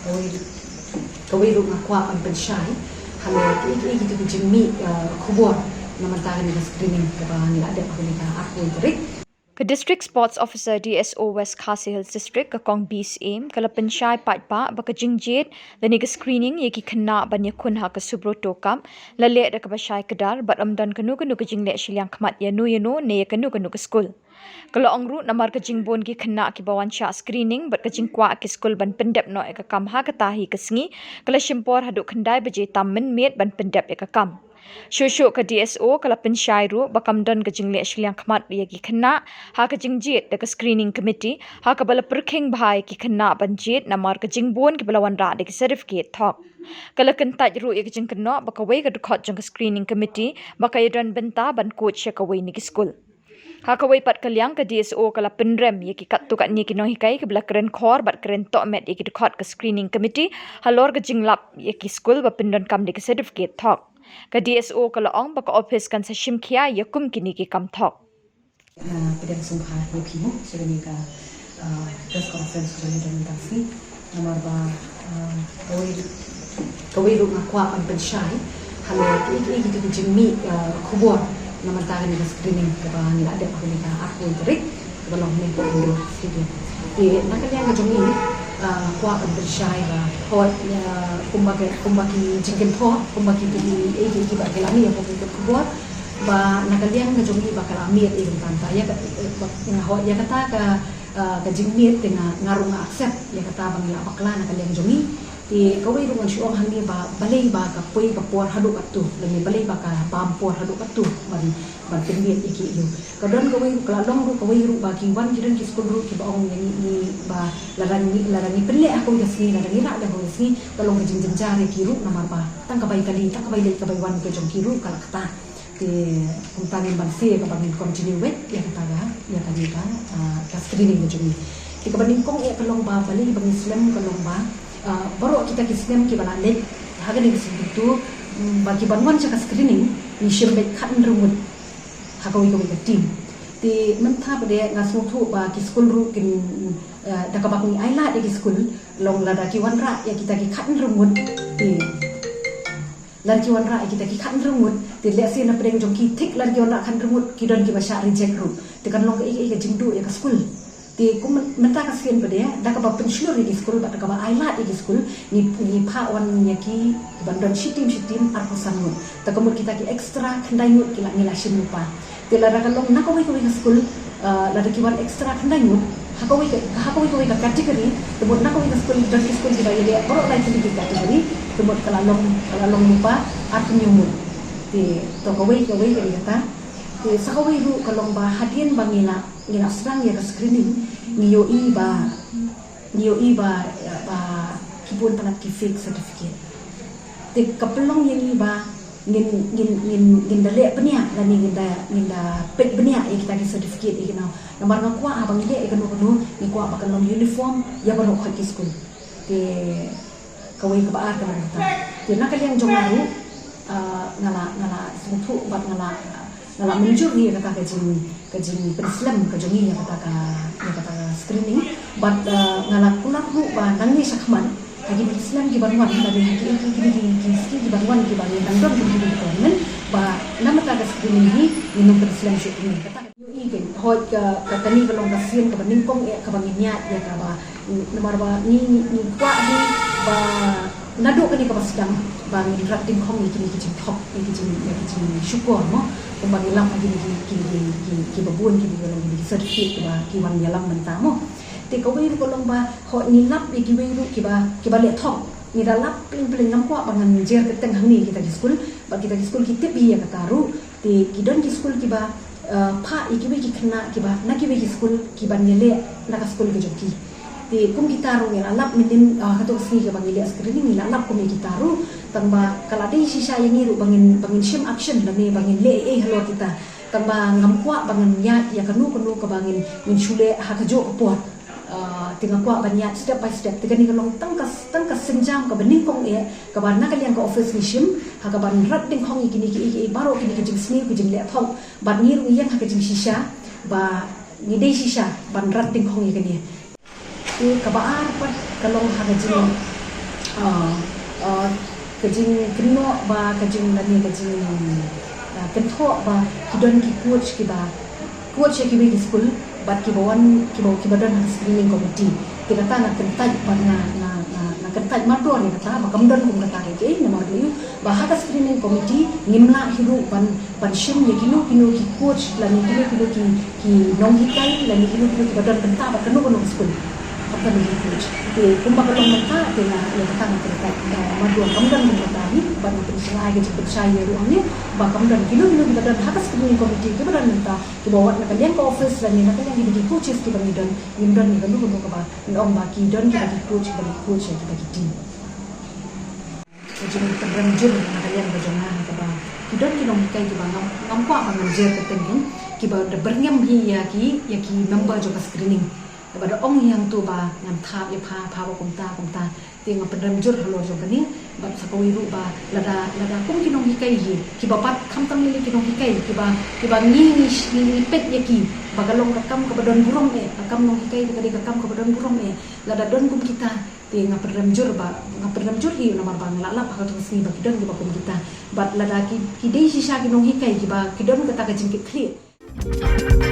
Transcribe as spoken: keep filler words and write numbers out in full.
Kawei ruh nga kwah ban pynshai halor kiei kiei kito ki jingmih khubor na ka bynta kane ka screening kaba ngi la dep ha kane ka arphew tarik. Ka District Sports Officer, D S O, West Khasi Hills District, ka Kong B Syiem, ka la pynshai paidbah ba ka jingjied lane ka screening ïa ki khynnah ban ïakhun ha ka Subroto Cup la leh da kaba shai kdar bad ym don kano kano ka jingleh shiliang khmat ïano ïano ne ïa kano kano ka skul. Ka la ong ruh namar ka jingbun ki khynnah kiba wan shah screening bad ka jingkwah ki skul ban pyndep noh ïa ka kam ha kata hi ka sngi, ka la shim por haduh khyndai baje tam mynmiet ban pyndep ïa ka kam. Shuh shuh ka D S O ka la pynshai ruh ba kam don ka jingleh shiliang khmat ïa ki khynnah ha ka jingjied da ka screening committee, ha kaba la pyrkhing bha ïa ki khynnah ban jied namar ka jingbun kiba la wanrah da ki certificate thok. Ka la kyntait ruh ïa ka jingkynnoh ba kawei ka dkhot jong ka screening committee ba ka ïadon bynta ban coach ïa kawei na ki skul. Ha kawei pat ka liang, ka D S O ka la pynrem ïa ki katto katne ki nonghikai kiba la kren khor bad kren tohmet ïa ki dkhot ka screening committee halor ka jinglap ïa ki skul ba pyndonkam da ki certificate thok. Ka D S O ka la ong ba ka ophis kan sa shim khia ïa kum kine ki kam thok. Ah, pdiang sngewbha ïa phi mo sha kane ka, ah, press conference kaba ngi don mynta ka sngi. Namar ba, ah, kawei, kawei ruh nga kwah ban pynshai halor kiei kiei kito ki jingmih khubor na ka bynta kane ka screening kaba ngi la dep ha kane ka arphew tarik kaba long hangne ha Indoor Stadium. Te na ka liang ka jong ngi, ah, kwah ban pynshai ba hooid, ah, kumba ki, kumba ki jingkynthoh, kumba ki, ki, kiei kiei kiba ki la mih ha ka khubor, ba na ka liang ka jong ngi ba ka la miet ïa ka bynta ïa ka, eh, ba nga hooid ïa kata ka, ah, ka jingmiet te nga, nga ruh nga accept ïa kata ba ngi la bakla na ka liang jong ngi. Te kawei ruh ngan shu ong hangne ba balei ba ka poi ka por haduh katto lane balei ba ka bam por haduh katto ban, ban pynmiet ïa ki ïa u. Ka don kawei ruh, ka la long ruh kawei ruh ba ki wan ki don ki skul ruh kiba ong ïa ngi, ngi ba lada ngi, lada ngi pynleh ha kawei ka sngi, lada ngi rah da kawei ka sngi, ka long ka jingjynjar ïa ki ruh namar ba tang ka bai kali, tang ka bai leit ka bai wan ka jong ki ruh ka la ktah. Te kumta ngin banse kaba ngin continue wei ïa kata ka, ïa kane ka, ah, ka screening ka jong ngi. Te kaba nyngkong eh ka long ba balei ba ngi slem ka long ba, ah, baroh kita ki snem kiba la leit ha kane ka Subroto, mm, ba ki ban wan sha ka screening ngi shim beit khathynriew ngut ha kawei kawei ka team. Te mynta pat de nga sngewthuh ba ki skul ruh kin, ah, da kaba ngi ailad ïa ki skul, long lada ki wanrah ïa kita ki khathynriew ngut. Te lada ki wanrah ïa kita ki khathynriew ngut, te lehse na pdeng jong ki thik lada ki wanrah khathynriew ngut ki don kiba shah reject ruh. Te kan long kaei kaei ka jingduh ïa ka skul. Te kum myn-, mynta ka sien pat de da kaba pynshlur ïa ki skul bad da kaba ailad ïa ki skul, ngi, ngi phah wan ïa ki ban don shi team shi team arphew san ngut. Te ka mut kita ki extra khyndai ngut ki la, ngi la shim lypa. Te lada ka long na kawei kawei ka skul, ah, lada ki wan extra khyndai ngut ha kawei ka, ha kawei kawei ka category, te mut na kawei ka skul don ki skul kiba ïaleh baroh lai tylli ki category, te mut ka la long, ka la long lypa arphew hynñiew ngut. Te to kawei kawei ka dei kata. Te sa kawei ruh ka long ba hadien ba ngi la, ngi la sdang ïa ka screening, ngi ïohi ba, ngi ïohi ba, ba ki bun palat ki fake certificate. Te ka pynlong ïa ngi ba ngin, ngin, ngin, ngin da leh bniah lane ngin da, ngin da peit bniah ïa kita ki certificate ïa kino. Namar nga kwah haba ngi leh ïa kano kano ngi kwah ba kan long uniform ïa baroh khoit ki skul. Te kawei kaba ar ka long kata. Te na ka liang jong nga ruh, ah, nga la, nga la sngewthuh bad nga la, nga la mynjur ïa kata ka jing, ka jingpynslem ka jong ngi ïa kata ka, ïa kata ka screening. Bad, ah, nga la kular ruh ba nangne shakhmat ha kine ki snem ki ban wan, lane ha ki, ki, ki, ki, ki sngi ki ban wan kiba ngi dang don kum kine ki tournament, ba na kata ka screening hi ngin ym pynslem shuh kumne. Kata ka ïohi kein, hooid ka, ka kane ka long ka sien kaba nyngkong eh kaba ngin ïaid ïa kaba, namar ba ngi, ngi, ngi kwah hi ba naduh kane kaba sdang ba ngin rat dyngkhong ïa kine ki jingthok, ïa ki jing, ïa ki jingshukor mo. Kumba ngi lap ha kine ki, ki, ki, ki, kiba bun kiba long kine ki certificate kiba ki wan ïalam mynta mo. Te kawei ruh ka long ba hooid ngi lap ïa kiwei ruh kiba, kiba leh thok. Ngi da lap pling pling, ngam kwah ba ngan jer kyrteng hangne kita ki skul, ba kita ki skul ki tip ïa kata ruh. Te ki don ki skul kiba, eh, phah ïa kiwei ki khynnah kiba na kiwei ki skul ki ban ïaleh na ka skul ka jong ki. Te kum kita ruh ngi la lap mynnin, ah, kato ka sngi kaba ngi leh screening ngi la lap kum ïa kita ruh. Tang ba ka la dei shisha ïa ngi ruh ba ngin, ba ngin shim action lane ba ngin leh ei ei halor kita. Tang ba ngam kwah ba ngan ïaid ïa kano kano kaba ngin, ngin shu leh ha kajuh ka por. Ah, te nga kwah ban ïaid step by step. Te kane ka long tang ka, tang ka sienjam kaba nyngkong eh kaba na ka liang ka office ngi shim ha kaban rat dyngkhong ïa kine kiei kiei baroh kine ki jingsniew ki jingleh thok. Bad ngi ruh ngi ïeng ha ka jingshisha ba ngi dei shisha ban rat dyngkhong ïa kane. Te kaba ar pat ka long ha ka jing, Uh, uh, ka jingkynnoh ba ka jing lane ka jing uh, kynthoh ba ki don ki coach kiba coach ïa kiwei ki skul bad kiba wan kiba kiba don ha screening committee. Te kata nga kyntait bad nga nga nga, nga kyntait mardor ïa kata ba kam don kum kata. Ka jing namar ba ïoh ba ha ka screening committee ngim lah hi ruh ban ban shim ïa kino kino ki coach lane kino kino ki ki nonghikai lane kino kino kiba don bynta bad kano kano ka skul. Kata ba ki coach. Te kumba ka long mynta te nga ïa kata nga kyntait mardor kam don kum kata hi bad nga pynshai ka jingpynshai ïa ruh hangne ba kam don kino kino kiba don ha ka screening committee kiba don bynta kiba wan na ka liang ka office lane na ka liang kiba ki coaches kiba ngi don ngim don ïa kano kano kaba ong ba ki don kiba ki coach kiba ki coach ïa kiba ki team. Ka jingpynrem jur na ka liang ka jong nga ha kaba ki don ki nonghikai kiba ngam ngam kwah ba ngan jer kyrteng ki kiba da byrngem hi ïa ki ïa ki member jong ka screening. Kaba da ong ïa hangto ba ngan thap ïa pha pha ba kumta kumta. Te nga pynrem jur halor jong kane bad sa kawei ruh ba lada lada kum ki nonghikai hi kiba pat khamtam lei ki nonghikai kiba kiba ngi ngi ngi peit ïa ki ba ka long ka kam kaba don burom eh, ka kam nonghikai ka dei ka kam kaba don burom eh. Lada don kum kita te nga pynrem jur ba nga pynrem jur hi namar ba nga la lap ha ka sngi ba ki don kiba kum kita. Bad lada ki ki dei shisha ki nonghikai kiba ki don kata ka jingkitkhlieh.